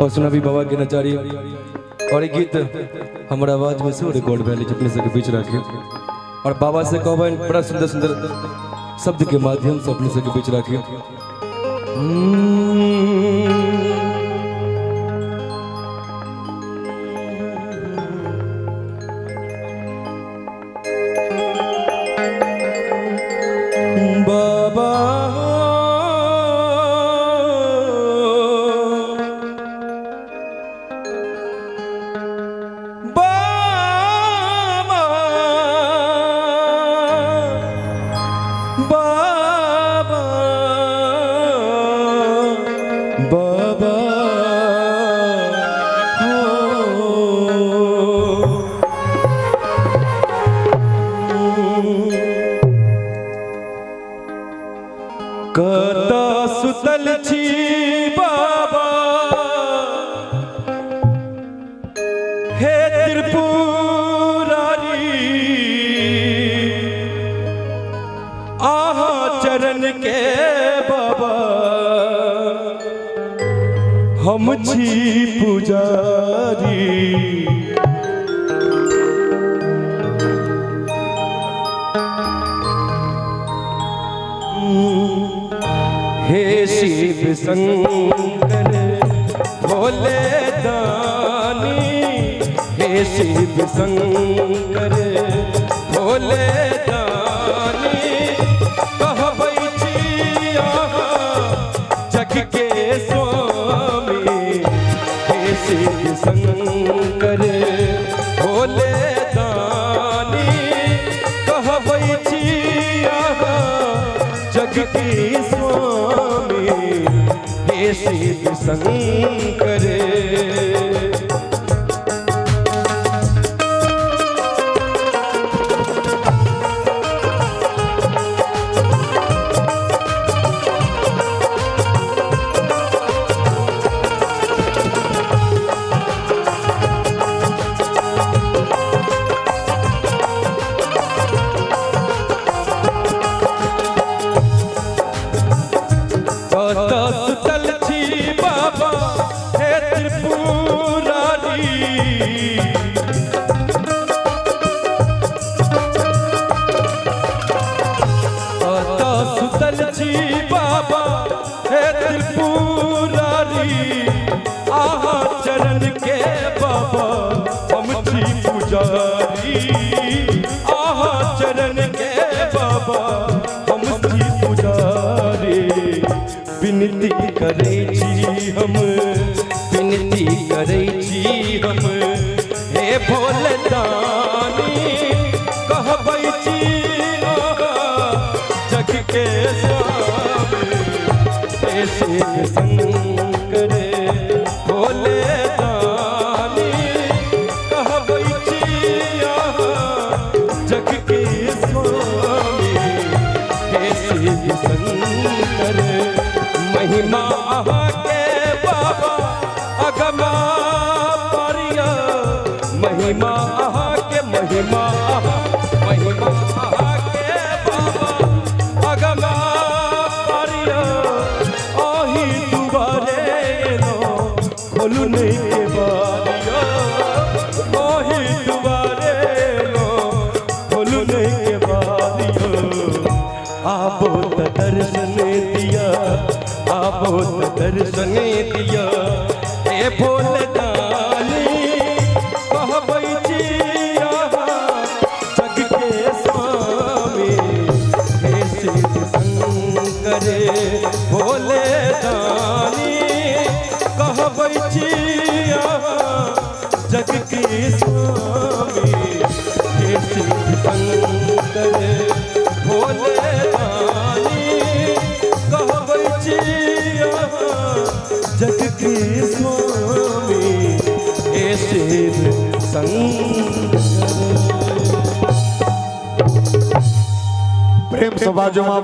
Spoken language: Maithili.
और सुनाबी बाबा के नचारी और ई गीत हमर आवाज में सेहो रिकॉर्ड भेल अछि अपने सबके बीच राखी और बाबा से कहबनि बड़ा सुंदर सुंदर शब्द के माध्यम से अपने सबके बीच राखी। बाबा बाबा बाबा बाबा हो। कतऽ सुतल छी बाबा हे त्रिपुरारी, आहा चरण के बाबा हम छी पुजारी। हे शिव शंकर भोले दानी, हे शिव शंकर भोले दानी, कहबै छी अहाँ जग के स्वामी। हे शिव शंकर भोले दानी, कहबै छी अहाँ जग के स्वामी। हे शिव शंकर। कतऽ सुतल छी बाबा हे त्रिपुरारी, कतऽ सुतल छी बाबा हे त्रिपुरारी, आहा चरण के बाबा हम छी पुजारी। आहा चरण के बाबा हम छी पुजारी। विनती करै छी हम, विनती करै छी हम, हे भोले दानी, कहबै छी अहाँ जग के स्वामी। हे शिव शंकर भोले दानी, कहबै छी अहाँ जग के स्वामी। हे शिव शंकर महिमा अहाँके बाबा अगमा पारिया, महिमा अहाँके, महिमा महिमा अहाँके बाबा अगमा पारिया। अही दुआरे एलौं खोलू नहि के बारिया, अही दुआरे एलौं खोलू नहि के बारिया। आबो त दर्शन दिया, आबो त दर्शन दिया, हे भोले दानी, कहबै छी अहाँ जग के स्वामी। हे शिव शंकर भोले दानी, कहबै छी अहाँ जग के स्वामी। हे शिव शंकर भोले दानी, कहबै छी अहाँ जग के स्वामी। हे शिव शंकर। प्रेम से बाजू माँ।